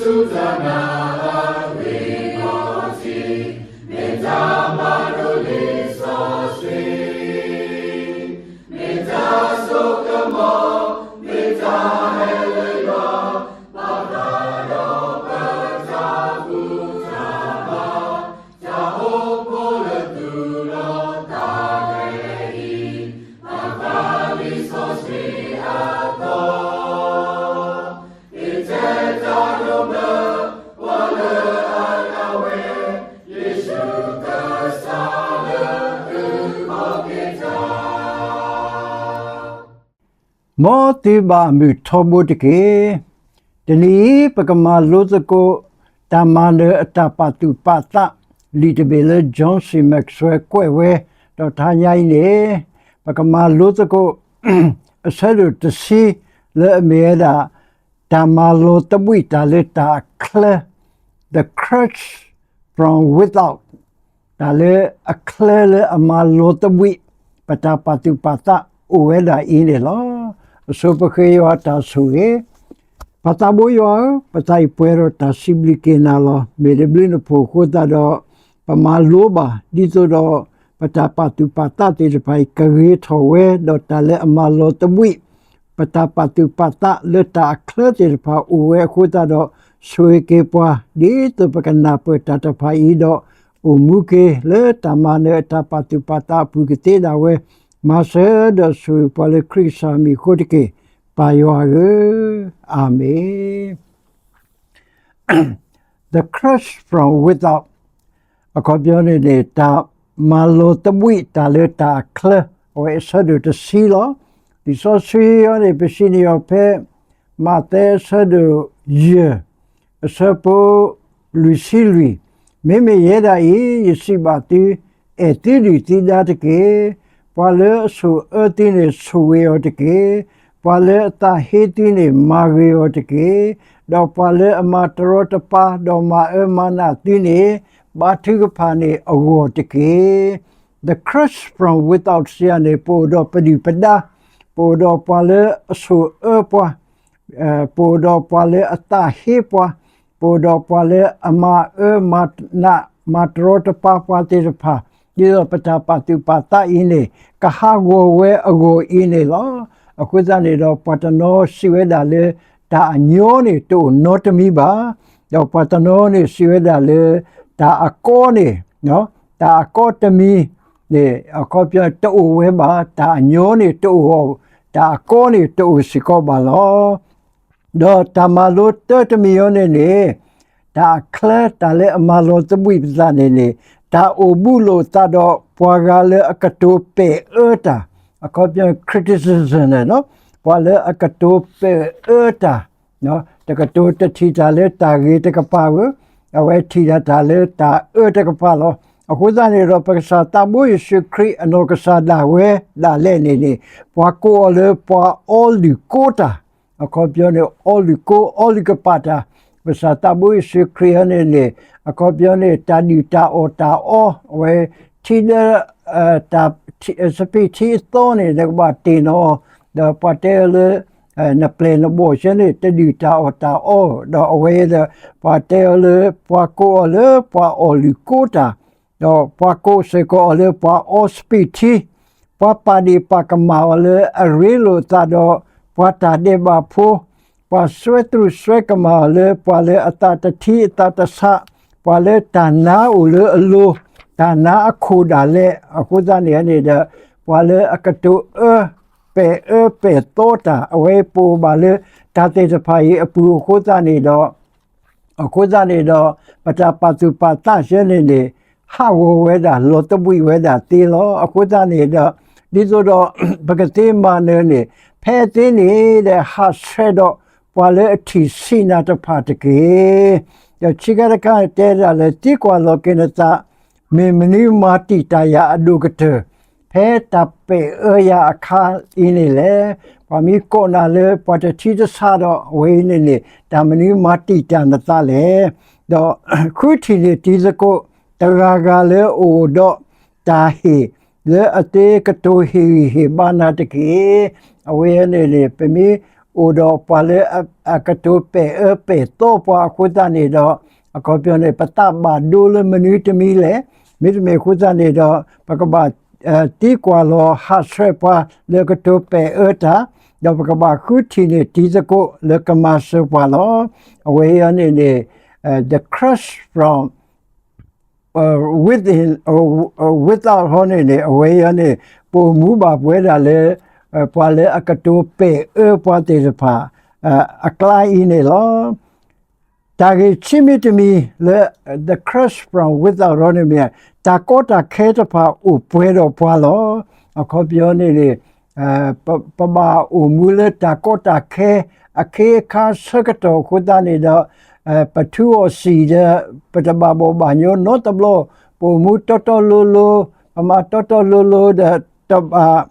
တၢ်နာ်အဂ့ၢ်ဒီးထံ, မ့ၢ်တၢ်မၤလိလံာ်စီဆှံ, မ့ၢ်တၢ်စိကမီၤ, မ့ၢ်တၢ်ဟဲလၢယွၤ, ဘၣ်ဃးဒီးပတၢ်ဘူၣ်တၢ်ဘါ, တၢ်အိၣ်ဖှိၣ်လၢသူၣ်လီၤသးလဲအံၤ, ဘၣ်ဃးလံာ်စီဆှံအသီ မ်သုဘၣ်မုာ်ထီဘိတက့ၢ်. တနံၤအံၤ ပကမၤလိသကိး တၢ်မၤနၢၤအတၢ်ပာ်သူၣ်ပာ်သး လံာ်တဘ့ၣ်လၢ John C Maxwell ကွဲးဝဲ, ဒီးတဟါညါအံၤန့ၣ် ပကမၤလိသကိး အဆၢဒိၣ်တဆံ လၢအမ့ၢ်ဝဲဒၣ် တၢ်မၤလီၤသဘှံးတၢ်လၢတၢ်အချၢ, The Church from Without, တၢ်လၢအချၢလၢအမၤလီၤသဘှံး ပတၢ်ပာ်သူၣ်ပာ်သးအိၣ်ဝဲဒၣ်အံၤန့ၣ်လီၤ. အဆိပဃ့ယွၤတၢ်ဆိၣ်ဂ့ၤ, ပၢ်သးဘိယွၤဧၢ, ပသးအံၤပှဲၤဒီးတၢ်စံးဘျုးက့ၤနၤလီၤ. မ့ၢ်တဘျုးနဖှိၣ်အဃိသတးဒီး ပမၤလိဘၣ် ဒ်သိးဒီး ပတၢ်ပာ်သူၣ်ပာ်သးသ့ၣ်တဖၣ်အံၤ ကဂ့ၤထီၣ်ဝဲ ဒီးတၢ်လၢအမၤလီၤသဘှံး ပတၢ်ပာ်သူၣ်ပာ်သးလၢတၢ်အချၢသ့ၣ်တဖၣ်အိၣ်ဝဲအဃိသတးဒီး ဆိၣ်ဂ့ၤက့ၤပှၤ ဒ်သိးပကနၢ်ပၢၢ်တၢ်တဖၣ်အံၤဒီး အိၣ်မူက့ၤလၢတၢ်မၤနၢၤအတၢ်ပာ်သူၣ်ပာ်သးအပူၤကသ့ဒၣ်ဝဲ, မၤစၢၤဒီးဆိၣ်ဂ့ၤပှၤလၢခရံာ်ကစၢ်မံၤအဃိတက့ၢ်, ပၢ်ယွၤဧၢ, အၤမ့ၣ်. The Church from Without, အခီပညီန့ၣ်န့ၣ် တၢ်မၤလီၤသဘှံးတၢ်လၢတၢ်အချၢ, အဝဲအဆၢဒိၣ်တဆံလီၤ. လံာ်စီဆှံအံၤန့ၣ် ပစံးန့ၢ်အီၤဖဲ မးသဲအဆၢဒိၣ်ယဲၢ် အဆၢဖိလွံၢ်ဆံလွံၢ်, မ့မ့ၢ်ယဲဒၣ်အံၤ ယစံးဘၣ်သု, အဲၣ်သုဒုၣ်သုဒါတက့ၢ်. ပှၤလၢအဆိၣ်အၢသုန့ၣ် ဆိၣ်ဂ့ၤအီၤတက့ၢ်. ပှၤလၢအသးဟ့သုန့ၣ် မၤဂ့ၤအီၤတက့ၢ်. ဒီးပှၤလၢအမၤတရီတပါ ဒီးမၤအၢမၤနးသုန့ၣ် ဘါထုကဖၣ်န့ၢ်အဂီၢ်တက့ၢ်. The Church from Without စံးယၤန့ၣ် ပအိၣ်ဒီးပဒုၣ်ပဒါ, ပအိၣ်ဒီးပှၤလၢအဆိၣ်အၢပှၤ, ပအိၣ်ဒီးပှၤလၢအသးဟ့ပှၤ, ပအိၣ်ဒီးပှၤလၢအမၤအၢမၤနး မၤတရီတပါပှၤသ့ၣ်တဖၣ်, ဒ်သိးပတၢ်ပာ်သူၣ်ပာ်သးအံၤန့ၣ် ကဟးဂီၤဝဲအဂီၢ်အံၤန့ၣ်လီၤ. အဃိသတးန့ၣ်ဒီး ပှၤတနီၤစံးဝဲဒၣ်လၢ တၢ်အညီန့ၣ်တအိၣ်နီတမံၤဘၣ်, ဒီးပှၤတနီၤန့ၣ်စံးဝဲဒၣ်လၢ တၢ်အကီန့ၣ်, တၢ်အကီတမံၤန့ၣ် အခီပညီတအိၣ်ဝဲဘၣ်, တၢ်အညီန့ၣ်တအိၣ်, တၢ်အကီန့ၣ်တအိၣ်စ့ၢ်ကီးဘၣ်လီၤ. ဒီးတၢ်မၤလိတၢတမံၤအံၤန့ၣ်န့ၣ် တၢ်အချၢတၢ်လၢအမၤလီၤသဘှံးပသးန့ၣ်န့ၣ် တၢ်အိၣ်ဘူးလိာ်သးဒီးပှၤဂၤလၢအကတိၤပဲာ်အၢတၢ်, အခီပညီ criticism န့ၣ်လီၤ. ပှၤလၢအကတိၤပဲာ်အၢတၢ်, တကတိၤတထံၣ်တၢ်လၢတၢ်ဂ့ၤတကပၤဧိၤ, အဝဲထံၣ်ဒၣ်တၢ်လၢတၢ်အၢတကပၤလီၤ. အဃိသတးန့ၣ်ဒီး ပကစၢ်သးဘိယ့ၣ်ၡူးခရံာ်အနီၢ်ကစၢ်ဒၣ်ဝဲဒၣ်လဲာ်န့ၣ်န့ၣ် ပှၤကိးအီၤလၢပှၤအီလုၢ်ကိတၢ်, အခီပညီန့ၣ် အီလုၢ်ကိ အီလုၢ်ကပာ်တၢ်, ပကစၢ်သးဘိယ့ၣ်ၡူးခရံာ်အံၤန့ၣ်န့ၣ် အခီပညီန့ၣ် တၢ်ဒုၣ်တၢ်အီၣ်တၢ်အီ, အဝဲထံဒၢ စပံးထံအသီန့ၣ် နကဘၣ်တ့ၢ်နီၣ်အီၤ, ဒီးပှၤတဲအီၤလၢ နပျဲၢ်နဘီၣ်ဆၢန့ၣ် တဒုၣ်တၢ်အီၣ်တၢ်အီ, ဒီးအဝဲဒီး ပှၤတဲအီၤလၢ ပှၤကိးအီၤလၢပှၤအီၣ်လုၢ်ကိတၢ်, ဒီးပှၤကိးစ့ၢ်ကီးအီၤလၢပှၤအီစပံးထံ, ပှၤပာ်ဒ့ၣ်ပာ်ကမၣ်အီၤလၢအရ့လိာ်သးဒီးပှၤတၢ်ဒဲးဘးဖိ, ပှၤစွဲသရူးစွဲကမၣ်အီၤလၢပှၤလၢအသးတထံအသးတဆး, ပှၤလၢတၢ်နါအိၣ်လၢအလိၤ, တၢ်နါအခိၣ်ဒၣ်လဲာ်, အဃိသတးန့ၣ်န့ၣ်ဒီး ပှၤလၢအကတိၤအၢ ပဲာ်အၢပဲာ်သီတၢ်, အဝဲပအိၣ်ဘၣ်လၢတၢ်သ့ၣ်တဖၣ်အံၤအပူၤအဃိသတးန့ၣ်ဒီး အဃိသတးန့ၣ်ဒီး ပတၢ်ပာ်သူၣ်ပာ်သးဆၢန့ၣ်န့ၣ် ဟးဂီၤဝဲဒၣ်လီၤသဘှံးဝဲဒၣ်သ့လီၤ. အဃိသတးန့ၣ်ဒီး ဒ်သိးဒီး ပကသ့မၤနၢၤန့ၣ် ဖဲသ့န့ၣ်ဒီး ဟးဆှဲးဒီးပှၤလၢအထံၣ်ဆံးနၤတဖၣ်တက့ၢ်. ဒီးဆံးခါတခါတဲဒၣ်လၢ သံကွၢ်လီၤက့ၤနသး, မ့ၢ်မနုၤမၤတံာ်တာ်ယၤအဒိၣ်ကတၢၢ် ဖဲတၢ်ပဲာ်အၢယၤအခါအံၤန့ၣ်လဲၣ်. ပှၤမ့ၢ်ကိးနၤလၢပှၤတထံတဆးဒီး အဝဲအံၤန့ၣ်န့ၣ် တၢ်မနုၤမၤတံာ်တာ်နသးလဲၣ်. ဒီးဃုထံၣ်န့ၢ်တံၤသကိး တဂၤဂၤလၢအအိၣ်ဒီးတၢ်ဟ့ၣ် လၢအသ့ကတိၤဟ့ၣ်ဂံၢ်ဟ့ၣ်ဘါနၤတက့ၢ်. အဝဲန့ၣ်န့ၣ် ပမ့ၢ် အိၣ်ဒီးပှၤလၢအကတိၤပဲာ်အၢပဲာ်သီပှၤအဃိသတးန့ၣ်ဒီး အခီပညီန့ၣ် ပသးဘၣ်ဒိလၢမနုၤတမံၤလဲၣ်. မ့တမ့ၢ်အဃိသတးန့ၣ်ဒီး ပကဘၣ်သံကွၢ်လီၤဟးဆှဲးပှၤလၢကတိၤပဲာ်အၢတၢ်, ဒီးပကဘၣ်ဃုထံၣ်န့ၢ်တံၤသကိးလၢကမၤစၢၤပှၤလီၤ. အဝဲအံၤန့ၣ်န့ၣ် the crush from within, without ဟီန့ၣ်န့ၣ် အဝဲအံၤန့ၣ် ပအိၣ်မူဘၣ်ပဝဲဒၣ်လၢ ပှၤလၢအကတိၤပဲာ်အၢပှၤသ့ၣ်တဖၣ် အကျါအံၤန့ၣ်လီၤ. တၢ်ဂ့ၢ်ခံမံၤတမံၤလၢ the crush from without ဟီန့ၣ်မ့ၢ် တၢ်ကီတၢ်ခဲတဖၣ်အိၣ်ပှဲၤဒီးပှၤလီၤ. အခီပညီန့ၣ်န့ၣ် ပဘၣ်အိၣ်မူလၢတၢ်ကီတၢ်ခဲ အခ့အခါဆၢကတီၢ်အဃိသတးန့ၣ်ဒီး ပထူအီၣ်စံၣ်ဒီး ပတဘၣ်ဘီၣ်ဘၣ်ညီနီတဘျီ, ပအိၣ်မူတီတီလိၤလိၤ, ပမၤတီတီလိၤလိၤဒီး တဘၣ်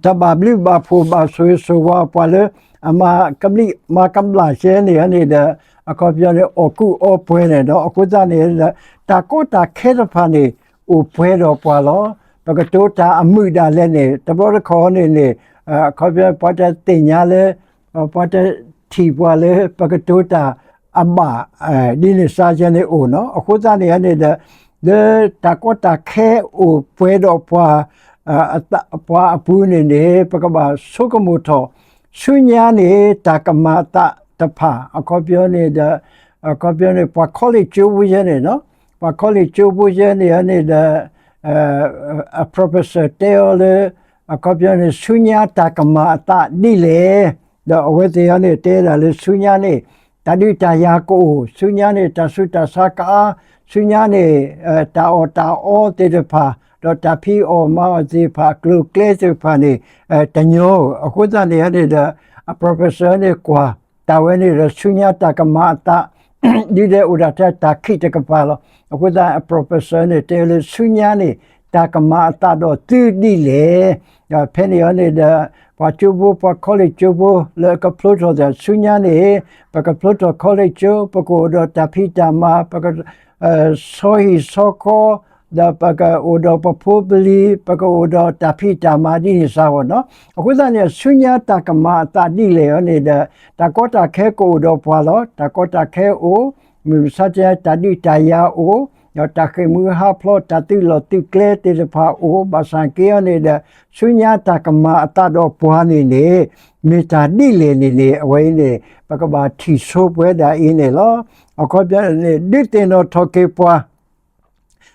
တဘၣ်ဘျုးဘၣ်ဖှိၣ်ဘၣ်ဆိၣ်ဂ့ၤဆိၣ်ဝါပှၤလၢ အမၤကဘျံးမၤကဘျၣ်ကဲန့ၣ်န့ၣ်ဒီး အခီပညီန့ၣ် အီၣ်ကူအီပှဲၤန့ၣ်ဒီး အဃိသတးန့ၣ်ဒီး တၢ်ကီတၢ်ခဲတဖၣ်န့ၣ် အိၣ်ပှဲၤဒီးပှၤလီၤ. ပကတိၤတၢ်အမုာ်ဒၣ်လဲာ်န့ၣ် တဘျီတခီၣ်န့ၣ်န့ၣ် အခီပညီပှၤတသ့ၣ်ညါလၢ ပှၤတထံၣ်ပှၤလၢပကတိၤတၢ်အဘၣ် ဒ်န့ၣ်စါယဲန့ၣ်အိၣ်နီၤ. အဃိသတးန့ၣ်န့ၣ်ဒီး လၢတၢ်ကီတၢ်ခဲအိၣ်ပှဲၤဒီးပှၤ ပှၤအပူၤန့ၣ်န့ၣ် ပကဘၣ်ဆိကမိၣ်ထီၣ် ဆူညါန့ၣ် တၢ်ကမၤအသးတဖၣ် အခီပညီန့ၣ်ဒီး အခီပညီန့ၣ် ပှၤ college ကၠိဖိယဲန့ၣ်နီၤ, ပှၤ college ကၠိဖိယဲန့ၣ်န့ၣ်ဒီး အ professor တဲအီၤလၢ အခီပညီန့ၣ် ဆူညါတၢ်ကမၤအသးဒ်လဲၣ်, ဒီးအဝဲသ့ၣ်အံၤန့ၣ် တဲဒၣ်လၢဆူညါန့ၣ် တၢ်ဒုးတၢ်ယၤကအိၣ်, ဆူညါန့ၣ် တၢ်ဆူးတၢ်ဆါကအါ, ဆူညါန့ၣ် တၢ်အီၣ်တၢ်အီသ့ၣ်တဖၣ် ဒီးတၢ်ဖံးအီၣ်မၤအီၣ်သ့ၣ်တဖၣ် အကျိၤအကျဲသ့ၣ်တဖၣ်န့ၣ် တညီ, အဃိသတးန့ၣ်န့ၣ်ဒီး အ professor န့ၣ်ကွၢ် တၢ်ဝဲန့ၣ်ဒီး ဆူညါတၢ်ကမၤအသး ဒ်လဲၣ်အိၣ်ဒၣ်ထဲတၢ်ခံးတကပၤလီၤ. အဃိသတး အ professor န့ၣ် တဲလၢဆူညါန့ၣ် တၢ်ကမၤအသးဒီးသုဒ်လဲၣ်. ဒီးဖဲန့ၣ်အံၤန့ၣ်ဒီး ပှၤကၠိဖိ ပှၤ college ကၠိဖိ လၢအကဖျိထီၣ်သး ဆူညါန့ၣ် ပကဖျိထီၣ် college ကၠိ ပကအိၣ်ဒီးတၢ်ဖံးတၢ်မၤ ပက ဆီဟံၣ်ဆီဃီ ဒီးပကအိၣ်ဒီးပဖိပလံၤ ပကအိၣ်ဒီးတၢ်ဖံးတၢ်မၤဒ်န့ၣ်စါအဂီၢ်နီၤ. အဃိသတးန့ၣ် ဆူညါတၢ်ကမၤအသးဒ်လဲၣ်အံၤန့ၣ်ဒီး တၢ်ကီတၢ်ခဲကအိၣ်ဒီးပှၤလီၤ. တၢ်ကီတၢ်ခဲအိၣ် မုၢ်မဆါတနံၤ တၢ်ဒုးတၢ်ယၤအိၣ်, ဒီးတၢ်ဃ့ၢ်မှံဟးဖျိး တၢ်သုးလီၢ်သုးကျဲသ့ၣ်တဖၣ်အိၣ်, ဘၣ်ဆၣ်က့အံၤန့ၣ်ဒီး ဆူညါတၢ်ကမၤအသးဒီးပှၤန့ၣ်န့ၣ် မ့ၢ်တၢ်ဒ်လဲၣ်န့ၣ်န့ၣ် အဝဲအံၤန့ၣ် ပကဘၣ်ထံၣ်ဆိပဝဲဒၣ်အံၤန့ၣ်လီၤ. အခီပညီန့ၣ် ဒုးသ့ၣ်နီၣ်ထီၣ်က့ၤပှၤ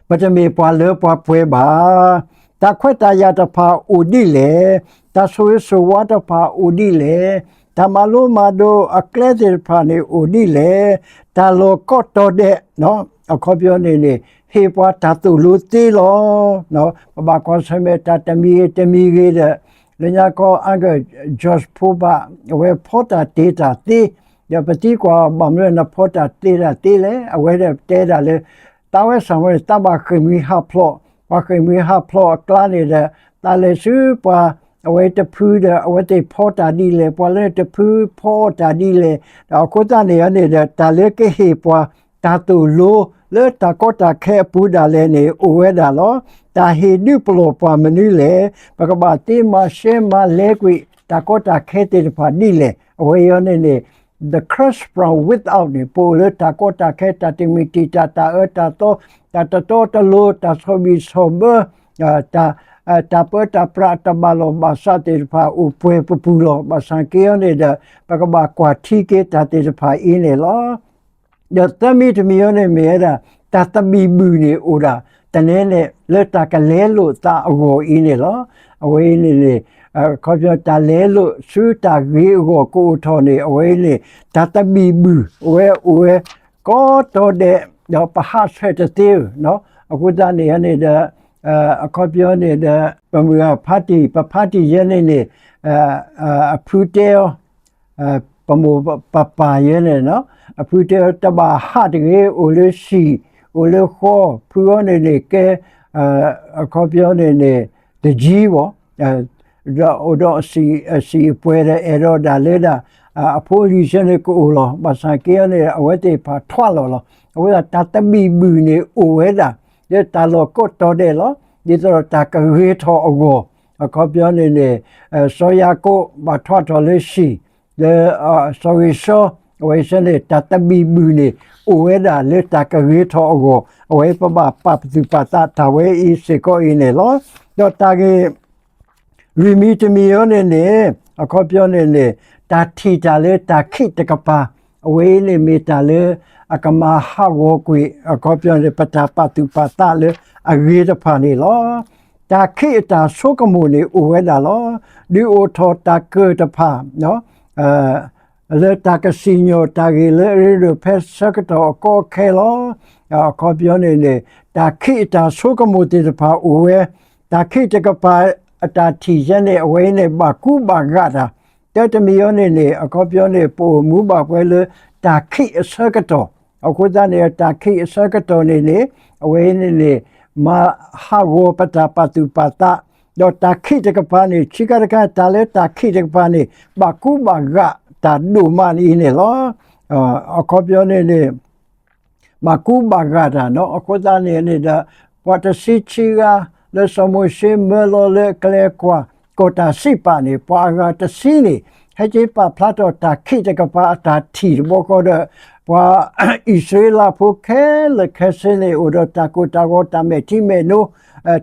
ပတမ့ၢ်ပှၤလၢပှၤပှဲၤဘၣ်. တၢ်ခွဲးတၢ်ယာ်တဖၣ်အိၣ်ဒ်လဲၣ်, တၢ်ဆိၣ်ဂ့ၤဆိၣ်ဝါတဖၣ်အိၣ်ဒ်လဲၣ်, တၢ်မၤလိမၤဒိးအကျဲသ့ၣ်တဖၣ်န့ၣ်အိၣ်ဒ်လဲၣ်, တၢ်လီၢ်ကိးတီၤဒဲး အခီပညီန့ၣ်န့ၣ် ဟ့ၣ်ပှၤတၢ်သိၣ်လိသ့လီၤ. ပဘၣ်ကွၢ်ဆၢၣ်မဲာ်တၢ်တမံၤဂ့ၤတမံၤဂ့ၤဒီး လၢညါခီ Uncle George ဖိဘၣ် အဝဲဖီတၢ်တ့တၢ်သ့, ဒီးပသံကွၢ်ဘၣ်မနုၤနဖီတၢ်တ့တၢ်သ့လဲၣ်, အဝဲဒၣ်တဲဒၣ်လၢ သးဝဲဆၣ်ဝဲန့ၣ် သးဘၣ်ဃ့ၢ်မှံဟးဖျိး, ပှၤဃ့ၢ်မှံဟးဖျိးအကျါန့ၣ်ဒီး သးလဲၤဆူပှၤ အဝဲတဖုဒီး အဝဲသ့ၣ်ဖီတၢ်ဒ်လဲၣ်, ပှၤလၢတဖုဖီအီၣ်တၢ်ဒ်လဲၣ်, ဒီးအဃိသတးန့ၣ်န့ၣ်ဒီး တၢ်လၢကဟ့ၣ်ပှၤတၢ်သိၣ်လိလၢတၢ်ကီတၢ်ခဲအပူၤဒၣ်လဲာ်န့ၣ် အိၣ်ဝဲဒၣ်လီၤ. တၢ်ဟ့ၣ်ဒုးပလီၢ်ပှၤမနုၤလဲၣ်, ပကဘၣ်သ့မၤရှဲမၤလဲကွံာ် တၢ်ကီတၢ်ခဲသ့ၣ်တဖၣ်ဒ်လဲၣ်, အဝဲအံၤန့ၣ်န့ၣ် the crush from without န့ၣ် ပအိၣ်လၢတၢ်ကီတၢ်ခဲ တၢ်တမုာ်တံာ်တာ် တၢ်အၢတၢ်သီ တၢ်တတီတလိၤ တၢ်ဆီၣ်ဘံၣ်ဆီၣ်ဘၢ တၢ် တၢ်ပၢတၢ်ပြး တၢ်ဘၣ်လိာ်ဘၣ်စးသ့ၣ်တဖၣ် အိၣ်ပှဲၤပပူၤလီၤ. ဘၣ်ဆၣ်က့အံၤန့ၣ်ဒီး ပကဘၣ်ကွၢ်ထံက့ၤတၢ်သ့ၣ်တဖၣ်အံၤန့ၣ်လီၤ. ဒီးသၢမံၤတမံၤအံၤန့ၣ်မ့ၢ်ဝဲဒၣ် တၢ်သဘံၣ်ဘုၣ်န့ၣ်အိၣ်ဒၣ် တနဲန့ၣ် လၢတၢ်ကလဲလိာ်သးအဂီၢ်အံၤန့ၣ်လီၤ. အဝဲအံၤန့ၣ်န့ၣ် အခီပညီ တၢ်လဲလိာ်ဆူတၢ်ဂ့ၤအဂီၢ်ကအိၣ်ထီၣ်န့ၣ် အဝဲအံၤန့ၣ် တၢ်သဘံၣ်ဘုၣ် အဝဲအိၣ်ဝဲ ကိးတီၤဒဲး ဒီးပဟးဆှဲးတသ့ဧၢ, အဃိသတးန့ၣ်န့ၣ်ဒီး အခီပညီန့ၣ်ဒီး ပမုၢ်ဂၤဖါတံၢ် ပဖါတံၢ်ယဲန့ၣ်န့ၣ် အဖုတဲအီၤ ပမိၢ်ပပၢ်ယဲန့ၣ် အဖုတဲအီၤ တဘၣ်ဟးတဂ့ၤ အိၣ်လၢဟံၣ် အိၣ်လၢဃီ ဖုအီၤန့ၣ်န့ၣ် ကဲ အခီပညီန့ၣ်န့ၣ် တကံဘၣ် ဒီးအိၣ်ဒီးအစံာ်အပှဲၤဒီး အဲၣ်ဒိးဒၣ်လဲဒၣ် အဖိအလံၤဆၢန့ၣ်ကအိၣ်လီၤ. ဘၣ်ဆၣ်က့အံၤန့ၣ် အဝဲသ့ၣ်တဖၣ်ထွးလီၤလီၤ. အဝဲဒၣ်တၢ်သဘံၣ်ဘုၣ်န့ၣ်အိၣ်ဝဲဒၣ် လၢတၢ်လီၢ်ကိးတီၤဒဲးလီၤ. ဒ်သိးဒီးတၢ်ကဂ့ၤထီၣ်အဂီၢ် အခီပညီန့ၣ်န့ၣ် စီၤယၤကိာ်ဘၣ်ထွးထီၣ်လၢဟံၣ် လၢ စီၤဧ့ၡီၤ အဝဲစ့ၢ်န့ၣ် တၢ်သဘံၣ်ဘုၣ်န့ၣ် အိၣ်ဝဲဒၣ်လၢတၢ်ကဂ့ၤထီၣ်အဂီၢ် အဝဲပဘၣ်ပာ်ပသူၣ်ပာ်သးတၢ်ဝဲအံၤစ့ၢ်ကီးအံၤန့ၣ်လီၤ. ဒီးတၢ်ဂ့ၢ် လွံၢ်မံၤတမံၤအံၤန့ၣ်န့ၣ် အခီပညီန့ၣ်န့ၣ် တၢ်ထံၣ်တၢ်လၢတၢ်ခံးတကပၤ အဝဲအံၤန့ၣ်မ့ၢ်တၢ်လၢ အကမၤဟးဂီၤကွံာ် အခီပညီန့ၣ် ပတၢ်ပာ်သူၣ်ပာ်သးလၢအဂ့ၤတဖၣ်န့ၣ်လီၤ. တၢ်ခံးအတၢ်ဆိကမိၣ်န့ၣ်အိၣ်ဝဲဒၣ်လီၤ. ဒုးအိၣ်ထီၣ်တၢ်ကၢၢ်တဖၣ် လၢတၢ်ကစံၣ်ညီၣ်တၢ်ဂ့ၢ်လၢအရ့ဒိၣ်ဖဲဆၢကတီၢ်အကီအခဲလီၤ. အခီပညီန့ၣ်န့ၣ် တၢ်ခံးအတၢ်ဆိကမိၣ်သ့ၣ်တဖၣ်အိၣ်ဝဲ, တၢ်ခံးတကပၤအတၢ်ထံၣ်ယဲန့ၣ် အဝဲအံၤန့ၣ် ဘၣ်ကူဘၣ်ဂာ်တၢ်, တၢ်တမံၤအံၤန့ၣ်န့ၣ် အခီပညီန့ၣ် ပအိၣ်မူဘၣ်ပှဲၤလၢတၢ်ခံးအဆၢကတီၢ်, အဃိသတးန့ၣ် တၢ်ခံးအဆၢကတီၢ်န့ၣ်န့ၣ် အဝဲအံၤန့ၣ်န့ၣ် မၤဟးဂီၤပတၢ်ပာ်သူၣ်ပာ်သး, ဒီးတၢ်ခံးတကပၤန့ၣ် ဆံးခါတခါ တၢ်လၢတၢ်ခံးတကပၤန့ၣ် ဘၣ်ကူဘၣ်ဂာ်တၢ်ဒိၣ်မးန့ၣ်အံၤန့ၣ်လီၤ. အခီပညီန့ၣ်န့ၣ် ဘၣ်ကူဘၣ်ဂာ်တၢ်နီၤ. အဃိသတးန့ၣ်န့ၣ်ဒီး ပှၤတဆံခံဂၤ လၢစီၤမိၤၡ့မၢလီၤလၢအကျဲကွၢ် ကီၢ်တၢ်စံးပာ်န့ၣ် ပှၤအဂၤတဆံန့ၣ် ဟဲက့ၤပာ်ဖျါထီၣ်တၢ်ခံးတကပၤအတၢ်ထံၣ်တဘျီဃီဒီး ပှၤအံၣ်စရ့လးဖိခဲလၢာ်ခဲဆ့န့ၣ် အိၣ်ဒီးတၢ်ကိၢ်တၢ်ဂီၤ တၢ်မဲာ်ထံမဲာ်နိ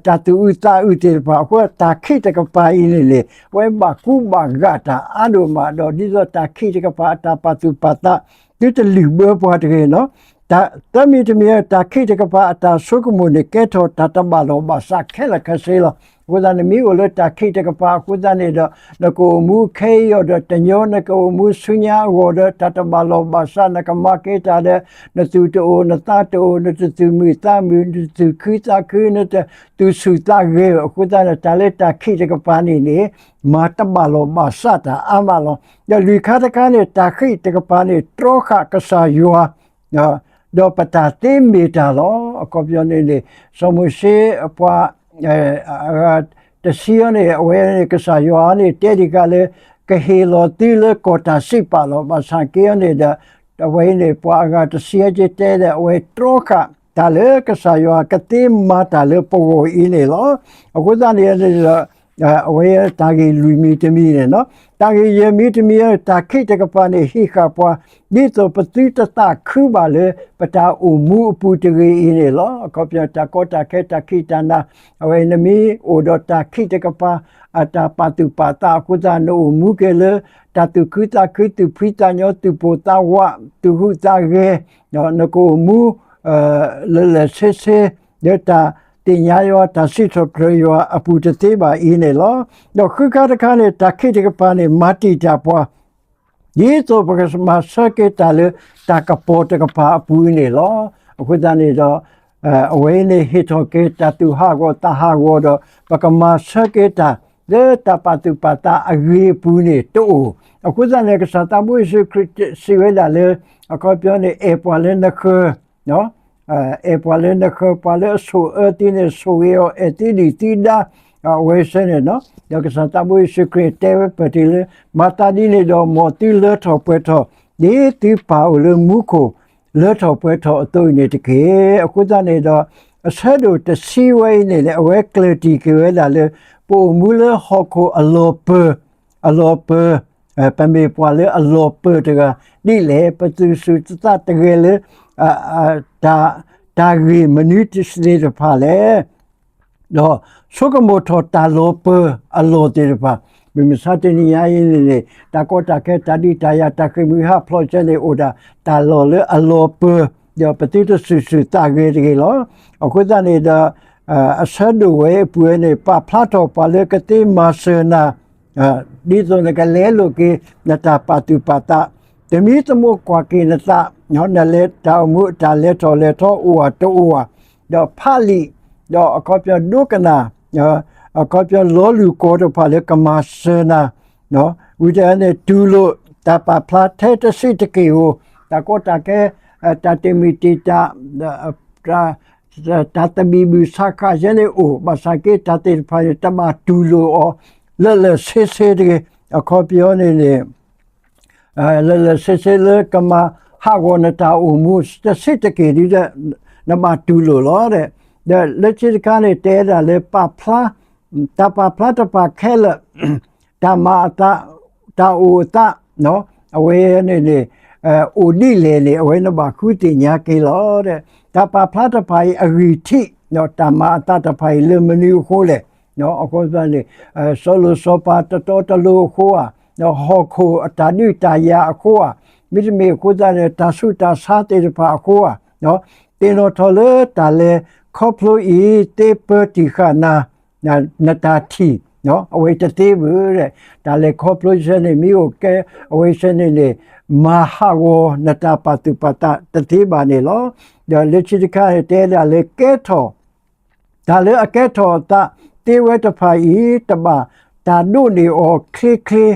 တၢ်သူၣ်အုးသးအုးသ့ၣ်တဖၣ် အဃိတၢ်ခံးတကပၤအံၤန့ၣ်န့ၣ် အဝဲဘၣ်ကူဘၣ်ဂာ်တၢ်အါဒိၣ်မး ဒီးဒ်သိးတၢ်ခံးတကပၤအတၢ်ပာ်သူၣ်ပာ်သး သုတလုၢ်ဘၢပှၤတဂ့ၤနီၤ. တၢ်သၢမံၤတမံၤ တၢ်ခံးတကပၤအတၢ်ဆိကမိၣ်န့ၣ် ကဲထီၣ်တၢ်တဘၣ်လီၢ်ဘၣ်စးခဲလၢာ်ခဲဆ့လီၤ. အဃိသတး နမ့ၢ်အိၣ်လၢတၢ်ခံးတကပၤအဃိသတးန့ၣ်ဒီး နကအိၣ်မူခဲအံၤအီၤဒီး တညီနကအိၣ်မူဆူညါအဂီၢ်ဒီး တၢ်တဘၣ်လီၢ်ဘၣ်စး နကမၤက့ၤတၢ်ဒီး နသူၣ်တအိၣ်နသးတအိၣ် နတသူၣ်မုာ်သးမုာ် နတသူၣ်ခုသးခု နတသူၣ်ဆူၣ်သးဂဲၤ အဃိသတးန့ၣ် တၢ်လၢတၢ်ခံးတကပၤန့ၣ်န့ၣ် မၤတဘၣ်လီၢ်ဘၣ်စးတၢ်အါမးလီၤ. ဒီးလွံၢ်ခါတခါန့ၣ် တၢ်ခံးတကပၤန့ၣ် တြီဃာ်ကစၢ်ယွၤ ဒီးပတၢ်သ့မ့ၢ်တၢ်လီၤ. အခီပညီန့ၣ်န့ၣ် စီၤမိၤၡ့အပှၤ အဂၤတဆံအံၤန့ၣ် အဝဲန့ၣ် ကစၢ်ယွၤန့ၣ် တဲဒံးကးလၢ ကဟ့ၣ်လီၤသုလၢကီၢ်တၢ်စံးပာ်လီၤ. ဘၣ်ဆၣ်က့အံၤန့ၣ်ဒီး အဝဲအံၤန့ၣ် ပှၤအဂၤတဆံအံၤက့တဲဒီး အဝဲတြီဃာ်တၢ်လၢကစၢ်ယွၤကသ့မၤတၢ်လၢပဂီၢ်အံၤန့ၣ်လီၤ. အဃိသတးန့ၣ်ဒီး အဝဲတၢ်ဂ့ၢ်လွံၢ်မံၤတမံၤန့ၣ်နီၤ. တၢ်ဂ့ၢ်ယဲၢ်မံၤတမံၤ တၢ်ခံးတကပၤန့ၣ် ဟံးဃာ်ပှၤ ဒ်သိးပသုတသးခုဘၣ်လၢ ပတၢ်အိၣ်မူအပူၤတဂ့ၤအံၤန့ၣ်လီၤ. အခီပညီ တၢ်ကီတၢ်ခဲ တၢ်ခံးတၢ်နၤ အဝဲနမ့ၢ်အိၣ်ဒီးတၢ်ခံးတကပၤ အတၢ်ပာ်သူၣ်ပာ်သးအဃိသတး နအိၣ်မူက့ၤလၢ တၢ်သူၣ်ခုသးခု သူၣ်ဖှံသးညီ သူၣ်ပိာ်သးဝး သူၣ်ဟူးသးဂဲၤ နကအိၣ်မူ လၢာ်လၢာ်ဆ့ဆ့ လၢတၢ်သ့ၣ်ညါယွၤ တၢ်စံးထီၣ်ပတြၢၤယွၤအပူၤတသ့ဘၣ်အံၤန့ၣ်လီၤ. ဒီးဃုခါတခါန့ၣ် တၢ်ခံးတကပၤန့ၣ် မၤတံာ်တာ်ပှၤ ဒ်သိးပကမၤဆၢက့ၤတၢ်လၢတၢ်ကပီၤတကပၤအပူၤန့ၣ်လီၤ. အဃိသတးန့ၣ်ဒီး အဝဲအံၤန့ၣ်ဟ့ၣ်ထီၣ်က့ၤတၢ်သူၣ်ဟးဂီၤသးဟးဂီၤဒီး ပကမၤဆၢက့ၤတၢ်လၢတၢ်ပာ်သူၣ်ပာ်သးအဂ့ၤအပူၤန့ၣ်တအိၣ်. အဃိသတးန့ၣ် ကစၢ်သးဘိယ့ၣ်ၡူးခရံာ်စံးဝဲဒၣ်လၢ အခီပညီန့ၣ် အဲၣ်ပှၤလၢနဃၢၤ အဲၣ်ပှၤလၢနဃၢၤ ပှၤလၢအဆိၣ်အၢသုန့ၣ် ဆိၣ်ဂ့ၤအီၤ အဲၣ်သုဒုၣ်သုဒါ အဝဲစ့ၢ်န့ၣ်နီၤ. ဒီးကစၢ်သးဘိယ့ၣ်ၡူးခရံာ်တဲဝဲပၢၢ်တုၤလၢ မၤသးဒ်န့ၣ်ဒီး မ်သုလၢထီၣ်ပှဲၤထီၣ် ဒ်သုပၢ်အိၣ်လၢမူခိၣ် လၢထီၣ်ပှဲၤထီၣ်အသိးအံၤန့ၣ်တက့ၢ်. အဃိသတးန့ၣ်ဒီး အဆၢဒိၣ်တဆံဝဲအံၤန့ၣ် အဝဲကျၢၢ်တံၢ်က့ၤဝဲဒၣ်လၢ ပအိၣ်မူလၢဟီၣ်ခိၣ်အလီၢ်ပၢၢ် အလီၢ်ပၢၢ် ပမ့ၢ်ပှၤလၢအလီၢ်ပၢၢ်တဂၤဒ်လဲၣ်. ပသူၣ်ဆူၣ်သးတဂဲၤလၢ တၢ်ဂ့ၢ်မနုၤသ့ၣ်တဖၣ်လဲၣ်. ဒီးဆိကမိၣ်ထီၣ်တၢ်လီၤပၢၢ်အလီၢ်သ့ၣ်တဖၣ် မုၢ်မဆါတနံၤညါအံၤန့ၣ်န့ၣ် တၢ်ကီတၢ်ခဲ တၢ်ဒုးတၢ်ယၤ တၢ်ဃ့ၢ်မှံဟးဖျိးစ့ၢ်န့ၣ် အိၣ်ဒၣ်တၢ်လီၢ်လၢအလီၤပၢၢ် ဒီးပသုတသူၣ်ဆူၣ်သးဂဲၤတဂ့ၤလီၤ. အဃိသတးန့ၣ်ဒီး အဆၢဒိၣ်ဝဲအပူၤန့ၣ် ပာ်ဖျါထီၣ်ပှၤလၢကသ့မၤစၢၤနၤ ဒ်သိးနကလဲလိာ်က့ၤ နတၢ်ပာ်သူၣ်ပာ်သး, တမံၤသမိးကွၢ်က့ၤနသး, နလဲၤတၢ်အိၣ်မူအတၢ်လဲၤထီၣ်လဲၤထီအိၣ်ဧါတအိၣ်ဧါ, ဒီးဖးလံာ်, ဒီးအခီပညီဒိကနၣ်, အခီပညီလီၤလုၢ်ကီၢ်တဖၣ်လၢကမၤစၢၤနၤ, ဝံၤတခါန့ၣ် တူၢ်လိာ်တၢ်ပာ်ဖျါထဲတစဲးတက့ၢ်ဧိၤ, တၢ်ကီတၢ်ခဲ, တၢ်တမံၤတံာ်တာ် တၢ်သဘံၣ်ဘုၣ်ဆးဃးယဲန့ၣ်အိၣ်, ဘၣ်ဆၣ်က့တၢ်သ့ၣ်တဖၣ်န့ၣ် တဘၣ်တူၢ်လိာ်အီၤ လၢာ်လၢာ်ဆ့ဆ့တဂ့ၤ, အခီပညီန့ၣ်န့ၣ် လၢာ်လၢာ်ဆ့ဆ့လၢကမၤဟးဂီၤနတၢ်အိၣ်မူ တစဲးတက့ၢ်ဒီး နဘၣ်တူၢ်လိာ်လီၤ. ဒီးလၢခံတခါန့ၣ် တဲဒၣ်လၢပာ်ဖျါ, တၢ်ပာ်ဖျါတဖၣ်ခဲလၢာ်, တၢ်မၤအသး, တၢ်အိၣ်အသး အဝဲန့ၣ်န့ၣ် အိၣ်ဒ်လဲၣ်န့ၣ် အဝဲနဘၣ်ဃုသ့ၣ်ညါက့ၤလီၤ. တၢ်ပာ်ဖျါတဖၣ်အံၤအဂံၢ်ထံး, တၢ်မၤအသးတဖၣ်အံၤလၢမနုၤအဃိလဲၣ်. အဃိသတးန့ၣ် စီၤလိၤစီၤပၤတတီတလိၤအဃိဧါ, ဟီၣ်ခိၣ်အတၢ်ဒုးတၢ်ယၤအဃိဧါ, မ့တမ့ၢ်အဃိသတးန့ၣ် တၢ်ဆူးတၢ်ဆါသ့ၣ်တဖၣ်အဃိဧါ, သ့ၣ်နီၣ်ထီၣ်လၢတၢ်လဲၤခီဖျိအံၤ သ့ပၢတံၢ်ဃာ်နၤ နတၢ်ထံၣ် အဝဲတသ့ဘၣ်. တၢ်လဲၤခီဖျိစဲန့ၣ် မ့ၢ်အိၣ်ကဲ အဝဲစဲန့ၣ်န့ၣ် မၤဟးဂီၤနတၢ်ပာ်သူၣ်ပာ်သးတသ့ဘၣ်န့ၣ်လီၤ. ဒီးလၢခံတခါန့ၣ် တဲဒၣ်လၢကဲထီၣ် တၢ်လၢအကဲထီၣ်အသး သ့ဝဲတဖၣ်အံၤ တဘၣ်တၢ်ဒိးန့ၢ်အီၤချ့ချ့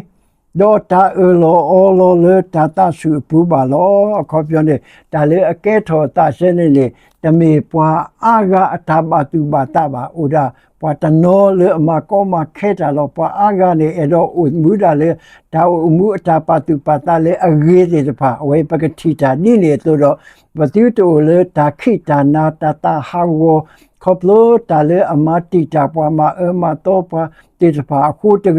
ဒီးတၢ်အၢၣ်လီၤအီလီၤလၢတၢ်သးဆူၣ်အပူၤဘၣ်လီၤ. အခီပညီန့ၣ် တၢ်လၢအကဲထီၣ်အသးစဲန့ၣ်န့ၣ် တမ့ၢ်ပှၤအါဂၤအတၢ်ဘၣ်သူၣ်ဘၣ်သးဘၣ်. အိၣ်ဒၣ်ပှၤတနီၤလၢအမၤကီမၤခဲတၢ်လီၤ. ပှၤအါဂၤန့ၣ် အဲၣ်ဒိးအိၣ်မူဒၣ်လၢ တၢ်အိၣ်မူအတၢ်ပာ်သူၣ်ပာ်သးလၢအဂ့ၤသ့ၣ်တဖၣ် အဝဲပကထံၣ်တၢ်ဒ်န့ၣ်အသိးဒီး ပသုတအိၣ်လၢတၢ်ခံးတၢ်နၤ တၢ်သးဟးဂီၤ ခီဖျိတၢ်လၢအမၤတံာ်တာ်ပှၤ မၤအၢမၤသီပှၤသ့ၣ်တဖၣ်အဃိတဂ့ၤ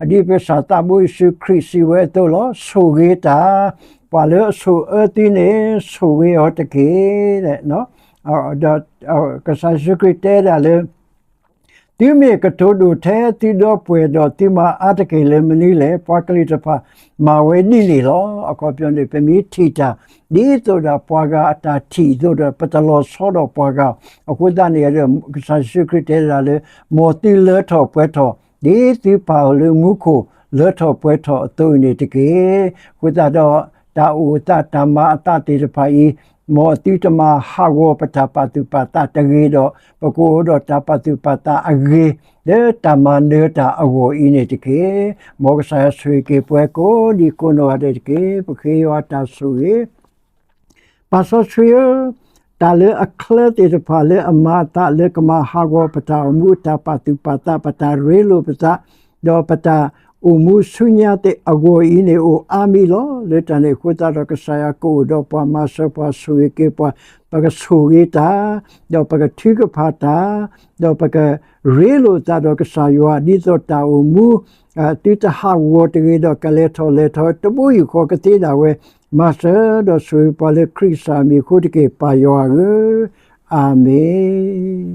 ဒီး ဒ်ပကစၢ်သးဘိယ့ၣ်ၡူးခရံာ်စံးဝဲအသိးလီၤ. ဆိၣ်ဂ့ၤတၢ် ပှၤလၢအဆိၣ်အၢသုန့ၣ် ဆိၣ်ဂ့ၤအီၤတက့ၢ်. ဒီးကစၢ်ယ့ၣ်ၡူးခရံာ်တဲဒၣ်လၢ သုမ့ၢ်ကတိၤဒိၣ်ထဲသုဒီပုၢ်ဝဲၢ်ဒီး သုမၤအါတက့ၢ်လၢမနုၤလဲၣ်. ပှၤကလုာ်တဖၣ်မၤဝဲဒ်န့ၣ်လီၤ. အခီပညီန့ၣ် ပမ့ၢ်ထံၣ်တၢ် ဒ်သိးဒီးပှၤဂၤအတၢ်ထံၣ်အသိးဒီး ပတလီၤဆီဒီးပှၤဂၤ. အဃိသတးန့ၣ်ဒီး ကစၢ်ယ့ၣ်ၡူးခရံာ်တဲဒၣ်လၢ မ်သုလၢထီၣ်ပှဲၤထီၣ် ဒ်သုပၢ်အိၣ်လၢမူခိၣ်လၢထီၣ်ပှဲၤထီၣ်အသိးအံၤန့ၣ်တက့ၢ်. အဃိသတးဒီး တၢ်အိၣ်အသးတၢ်မၤအသးသ့ၣ်တဖၣ်အံၤ မ်သုတမၤဟးဂီၤပတၢ်ပာ်သူၣ်ပာ်သးတဂ့ၤဒီး ပကအိၣ်ဒီးတၢ်ပာ်သူၣ်ပာ်သးအဂ့ၤ လၢတၢ်မၤနၢၤတၢ်အဂီၢ်အံၤန့ၣ်တက့ၢ်. မ်ကစၢ်ယွၤဆိၣ်ဂ့ၤက့ၤပှၤကိးဒံကိးနီၢ်ဂၤဒဲးတက့ၢ်. ပဃ့ယွၤတၢ်ဆိၣ်ဂ့ၤ ပၢ်စီဆှံဧၢ, တၢ်လၢအချၢသ့ၣ်တဖၣ်လၢအမၤအသးလၢကမၤဟးဂီၤပတၢ်အိၣ်မူအတၢ်ပာ်သူၣ်ပာ်သး ပတၢ်ရ့လိာ်ပသး ဒီးပတၢ်အိၣ်မူဆူညါသ့ၣ်အဂီၢ်အံၤန့ၣ် အိၣ်အါမံၤလီၤ. လၢတၢ်န့ၣ်အဃိသတးဒီး ကစၢ်ယွၤကအိၣ်ဒီးပှၤ မၤစၢၤပှၤဆိၣ်ဂ့ၤက့ၤပှၤ ပကဆိၣ်ဂ့ၤတၢ် ဒီးပကထုကဖၣ်တၢ် ဒီးပကရ့လိာ်သးဒီးကစၢ်ယွၤ ဒ်သိးတၢ်အိၣ်မူ သုတဟးဂီၤတဂ့ၤဒီး ကလဲၤထီၣ်လဲၤထီၣ်တဘိယူၢ်ဃီကသ့ဒၣ်ဝဲ မၤစၢၤဒီးဆိၣ်ဂ့ၤပှၤလၢခရံာ်ကစၢ်အမံၤအဃိတက့ၢ် ပၢ်ယွၤဧၢ, အၤမ့ၣ်.